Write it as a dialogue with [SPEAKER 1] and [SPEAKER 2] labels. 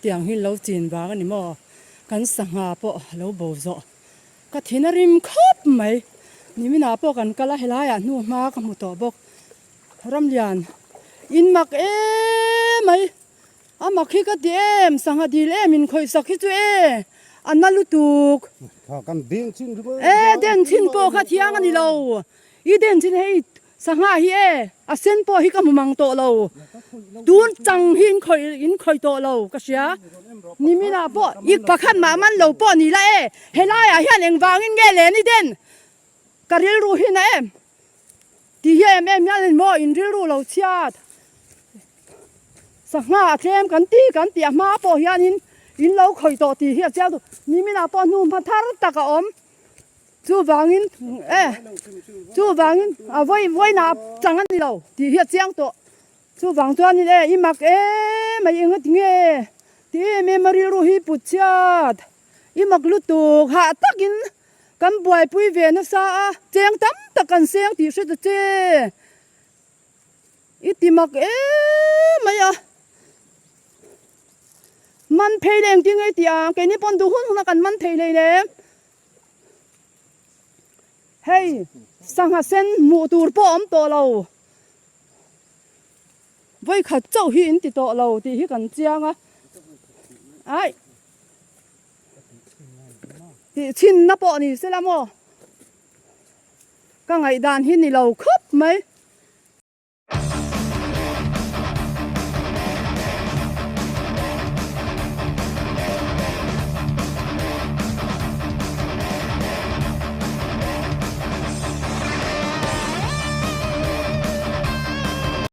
[SPEAKER 1] Hetiang hi lo chin vang a ni maw? Kan sangha pawh a lo bo zawh. Ka thin a rim khawp mai. Niminah pawh kan kal a, helaiah hnu hma ka hmu tawh bawk. Ramlian, in mak emai. A mak hi ka ti em, sangha dil em in khawih sak hi chu e, a na lutuk.
[SPEAKER 2] Kha kan deng chin ringawt.
[SPEAKER 1] E, den chin pawh kha thiang a ni lo. I den chin hei sangha hi e, a sen pawh hi ka hmu mang tawh lo. Tun chang hi in khawih in khawih tawh lo ka hria. Niminah pawh ik pakhat mah man lo pawh ni la e, helaiah hian engvangin nge len i den? Ka rilru hi na em? Ti hi em em hian in maw in rilru lo chhiat sangha a tlem kan ti kan tih a hma pawh hianin in lo khawih tawh tih hi a chiang duh. Niminah pawh hnu hma thar tak a awm. Chuvangin e chuvangin a vawi vawiinah chang a ni lo tih hi a chiang tawh. Chuvang chuanin e i mak em mai enga tinge ti em em a rilru hi put chhiat i mak lutuk hah takin Kan buaipui ve nasa a, cheng tam tak kan seng tih hre ta che. I ti mak em mai a. Man phei leh engtin nge i tih ang, keini pawn duh hun hun a kan man thei hlei lem. Hei, sangha sen hmuh tur pawh a awm tawh lo. Vawikhat chauh hi in ti tawh lo tih hi kan chiang a. Aih. Tih chhinna pawh ni sela maw? Ka ngaihdan hi ni lo khawp mai.